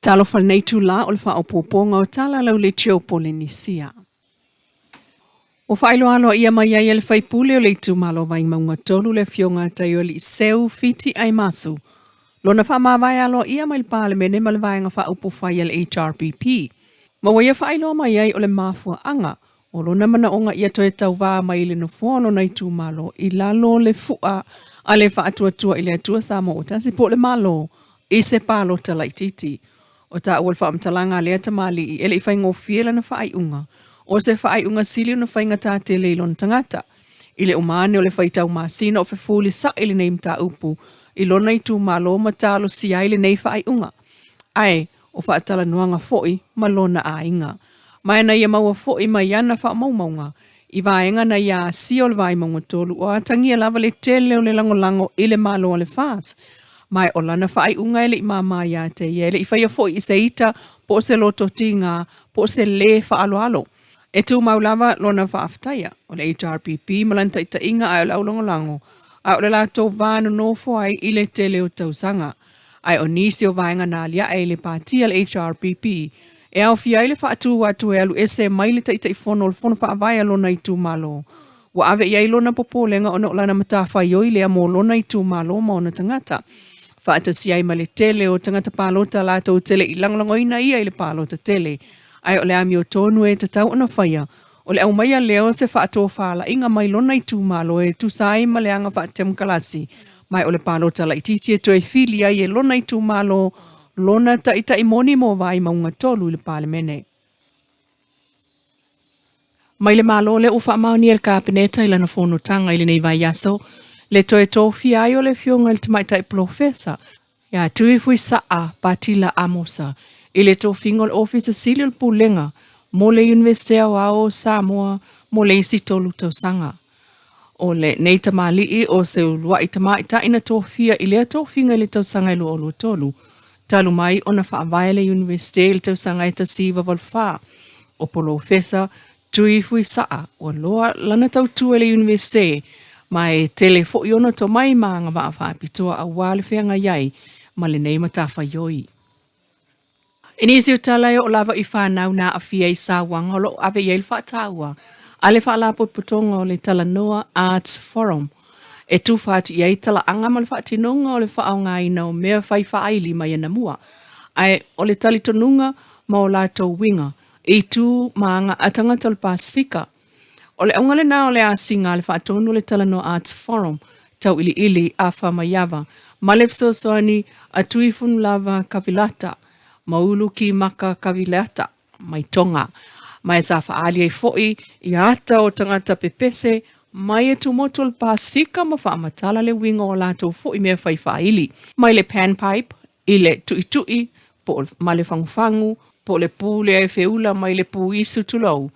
Talofa i lenei itulā o le faaopoopoga o tala lauleitio Polenisia. Ua faailoa aloaia mai ai e le faipule o le itumalo Vaimauga 3 le afioga a Taioalii Seu Fiti Aimasu lona faamavae aloaia mai le Palemene ma le Vaega Faaupufai a le HRPP ma ua ia faailoa mai ai o le mafuaaga o lona manaoga ia toe tauvā mai i le nofoa o lona itumalo i lalo o le fu'a a le Faatuatua i le Atua Samoa ua Tasi po o le Malo i se palota laitiiti. O taua le faamatalaga a lea tamalii e le i faigofie lana faaiuga, o se faaiuga sili ona faigata tele i lona tagata. I le uma ane o le faitau masina o fefulisa'i lenei mataupu i lona itumalo ma talosia ai lenei faaiuga. Ae o faatalanoaga foi ma lona aiga. Ma na ia maua foi mai ana faamaumauga i vaega na ia asia o le Vaimauga 3 o atagia lava le tele o le lagolago i le Malo a le FAS. Ma o lana faaiuga e le i māmā ia te ia, e le i faia foi i se ita po o se loto tigā po o se lē faaaloalo. E tumau lava lona faafetaia o le HRPP ma lana taitaiga ae o le aulagolago ae o le latou va nonofo ai i le tele o tausaga. Ae o nisi o vaega na aliae i le pati a le HRPP e aofia ai le faatu atu e alu ese mai le Taitaifono o le Fono Faavae a lona itumalo. Ua ave i ai lona popolega ona o lana matafaioi lea mo lona itumalo ma ona tagata. Faatasi ai ma le tele o tagata palota latou te le i lagolagoina ia i le palota tele. Ae o le amiotonu e tatau ona faia, o le aumaia lea o se faatofalaiga mai lona itumalo e tusa ai ma le aga faatemokarasi, ma o le palota laitiiti e toe fili ai e lona itumalo lona taitai moni mo Vaimauga 3 i le Palemene. Mai le Malo lea ua faamaonia e le Kapeneta i lana fonotaga i lenei vaiaso le toe tofia ai o le Afioga i le Tamaitai Polofesa ia Tuifuisa'a Patila Amosa i le tofiga o le Ofisa Sili o le Pulega mo le Iunivesite Aoao o Samoa mo le isi tolu tausaga. O lenei tamalii o se ulua'i tamaitai na tofia i lea tofiga i le tausaga e 2023, talu mai ona faavae le Iunivesite i le tausaga e 1984. O Polofesa Tuifuisa'a ua loa lana tautua i le Iunivesite ma e tele foi ona tomai ma agavaa faapitoa aua le feagai ai ma lenei matafaioi. I nisi o tala e oo lava i fanau na aafia i sauaga o lo o ave i ai le faataua a le Faalapotopotoga o le Talanoa Arts Forum e tufa atu i ai talaaga ma le faatinoga o le faaaogaina o mea fai faaili mai anamua, ae o le talitonuga ma o latou uiga i tu ma aga a tagata o le Pasefika. O le auga lena o le asiga a le Faatonu o le Talanoa Arts Forum, tauiliili Afa Maiava ma le fesoasoani a Tuifunulava Kavilata ma Ulu Kimaka Kavileata mai Tonga. Ma e sa faaali ai foi i ata o tagata pepese mai e tumotu o le Pasefika ma faamatala le uiga o latou foi mea fai faaili mai le panpipe i le tuʻituʻi po o ma le fagufagu po o le pū lea e feula mai le pū isu tulou,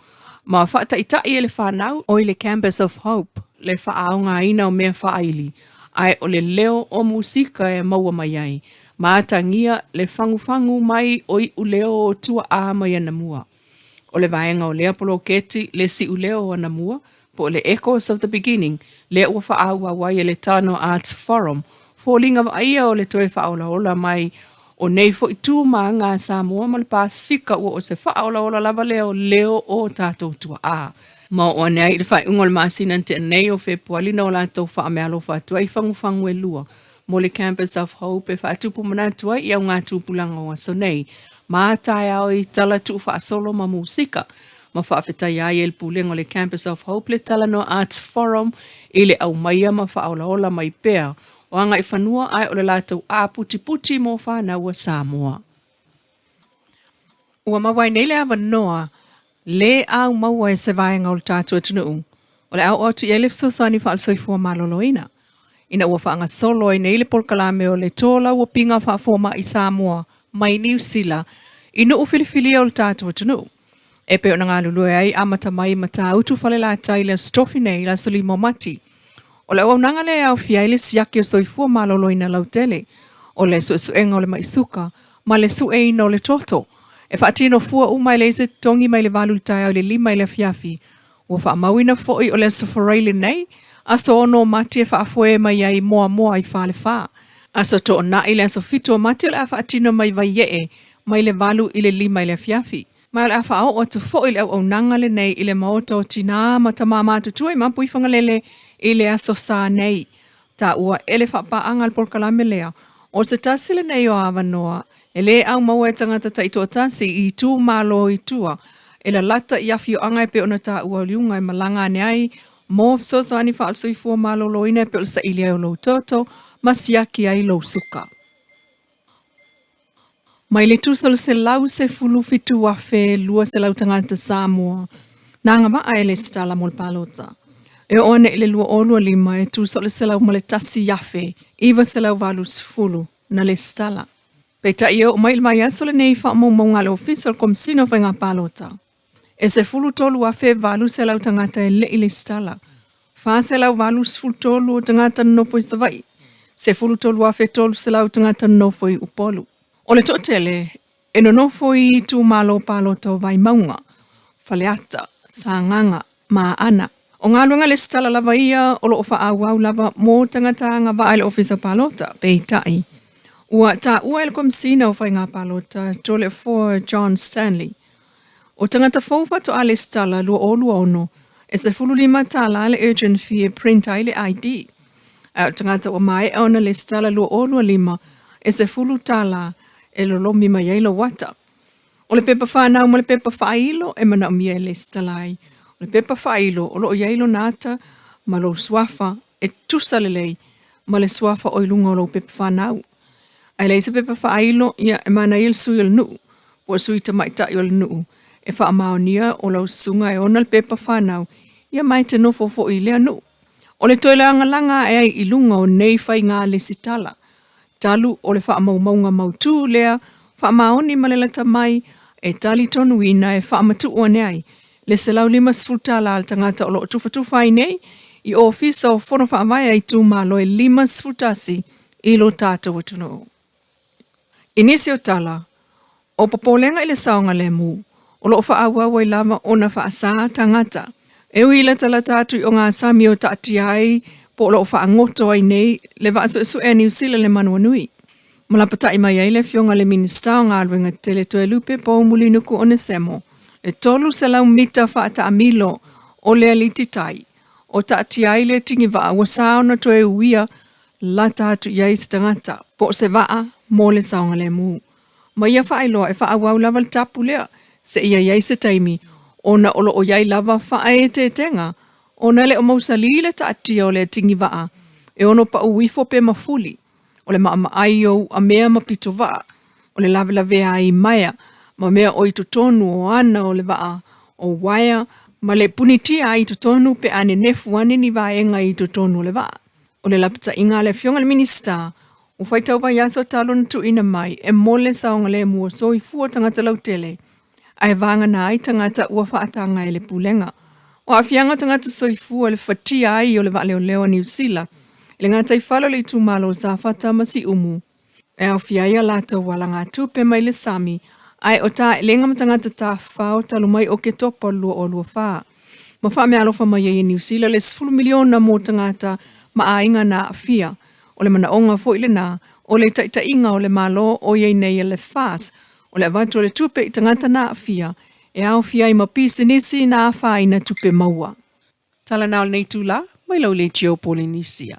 ma faataitaʻi e le fanau o i le Campus of Hope le faaaogaina o mea faaili, ae o le leo o musika e maua mai ai, ma atagia le fagufagu mai o iʻu leo o tuaʻā mai anamua. O le vaega o lea poloketi le siʻuleo o anamua, po o le Echoes of the Beginning, lea ua faaauau ai e le Talanoa Arts Forum, foliga vaaia o le toe faaolaola mai o nei foi tu ma aga a Samoa ma le Pasefika ua o se faaolaola lava lea o leo o tatou tuaa. Ma oo ane ai i le faaiuga o le masina na tea nei o Fepuali na o latou faameaalofa atu ai fagufagu e lua mo le Campus of Hope e faatupu manatu ai i augatupulaga o aso nei ma taeao i tala tuufaasolo ma musika ma faafetaia ai e le Pulega o le Campus of Hope le Talanoa Arts Forum i le aumaia ma faaolaola mai pea o agaifanua ae o le latou aputiputi mo fanau a Samoa. Ua maua ai nei le avanoa le au maua e se vaega o le tatou atunuu o le a oo atu i ai le fesoasoani faale-soifua maloloina. Ina ua faagasolo ai nei le polokalame o le Tolauopiga Faafoma'i Samoa mai Niu Sila i nuu filifilia o le tatou atunuu. E pei ona galulue ai amata mai Matautu Falelatai i le Aso Tofi nei i le aso 5 o Mati. O le auaunaga lea e aofia ai le siaki o soifua maloloina lautele, o le suesuega o le mai suka ma le sueina o le toto. E faatino fua uma e leai se totogi mai le 8 i le taeao i le 5 i le afiafi. Ua faamauina foi o le Aso Faraile lenei, aso 6 o Mati e faafoe mai ai Moamoa i Falefa. Aso Toonai le aso 7 o Mati o le a faatino mai Vaiee mai le 8 i le 5 i le afiafi. Ma o le a faaoo atu foi le auaunaga lenei i le Maota o Tinā ma Tamā Matutua i Mapuifagalele i le Aso Sa nei. Taua e le faapaaga a le polokalame lea, o se tasi lenei o avanoa e le au maua e tagata taitoatasi i itumalo i tua e lalata i afioaga e pei ona taua o liuga e malaga ane ai mo fesoasoani faale-soifua maloloina e pei o le saili ai o lou toto ma siaki ai lou suka. Mai le tusa o le 117,200 tagata Samoa na agavaa e lesitala mo le palota. E oo ane i le 2025 e tusa o le 101,980 na lesitala. Peitai e oo mai i le vaiaso lenei i faamaumauga a le Ofisa o le Komesina o Faiga Palota, e 13,800 tagata e le i lesitala, 483 o tagata nonofo i Savaii, 13,300 tagata nonofo i Upolu. O le toatele e nonofo i itumalo palota o Vaimauga, Faleata, Sagaga ma Aana. O galuega lesitala lava ia o lo o faaauau lava mo tagata agavaa i le Ofisa Palota, peitai, ua taua e le Komesina o Faiga Palota Toleafoa John Stanley, o tagata fou faatoa lesitala 2026 e $15 le urgent fee e print ai le ID, a o tagata ua maea ona lesitala 2025 e $10 e lolomi mai ai lou ata. O le pepa fanau ma le pepa faailo e manaomia e lesitala ai. O le pepa faailo o lo o i ai lona ata ma lou suafa e tusa lelei ma le suafa o i luga o lou pepa fanau. Ae leai se pepa faailo, ia e manaia le sui o le nuu po o le sui tamaitai o le nuu e faamaonia o lau susuga e ona le pepa fanau, ia ma e te nofo foi i lea nuu. O le toe lagalaga ae ai i luga o nei faiga lesitala, talu o le faamaumauga mautū lea faamaoni ma le lata mai e talitonuina e faamatuu ane ai le $150 a le tagata o lo o tufatufa ai nei i Ofisa o Fono Faavae a itumalo e 51 i lo tatou atunuu. I nisi o tala, o popolega i le saogalemu, o lo o faaauau ai lava ona faasā tagata. E ui i latalata atu i ogasami o taatia ai po o lo o faagoto ai nei le vaa suesue a Niu Sila i le Manawanui. Ma lapatai mai ai le Afioga i le Minisita o Galuega Tetele Toelupe Poumulinuku Onesemo, e 300 mita faataamilo o le alititai o taatia ai le tigivaa ua sa ona toe uia lata atu i ai se tagata po o se vaa mo le saogalemu. Ma ia faailoa e faaauau lava le tapu lea seia i ai se taimi ona o lo o i ai lava faaeteetega ona e le o mausali le taatia o le tigivaa e ono pau ifo pe mafuli. O le maamaai o uamea ma pitovaa, o le lavelavea ai maea ma mea o i totonu o ana o le vaa o uaea ma le punitia ai i totonu pe a nenefu ane ni vaega i totonu o le vaa. O le lapataiga a le Afioga i le Minisita, ua faitau vaiaso talu ona tuuina mai e mo le saogalemu o soifua tagata lautele, ae vagana ai tagata ua faataga e le Pulega. O aafiaga o tagata soifua i le fatia ai o le vaaleoleo a Niu Sila i le gataifale o le itumalo o Safata ma Siumu, e aofia ai a latou alagatupe mai le sami, ae o taelega ma tagata tafafao talu mai Oketopa o le 2024. Ma faameaalofa mai ai e Niu Sila le 10 miliona mo tagata ma aiga na aafia. O le manaoga foi lena o le taitaiga o le Malo o i ai nei e le FAS, o le avatu o le tupe i tagata na aafia e aofia ai ma pisinisi na afaina tupe maua. Tala na o lenei itula, mai lau leitio Polenisia.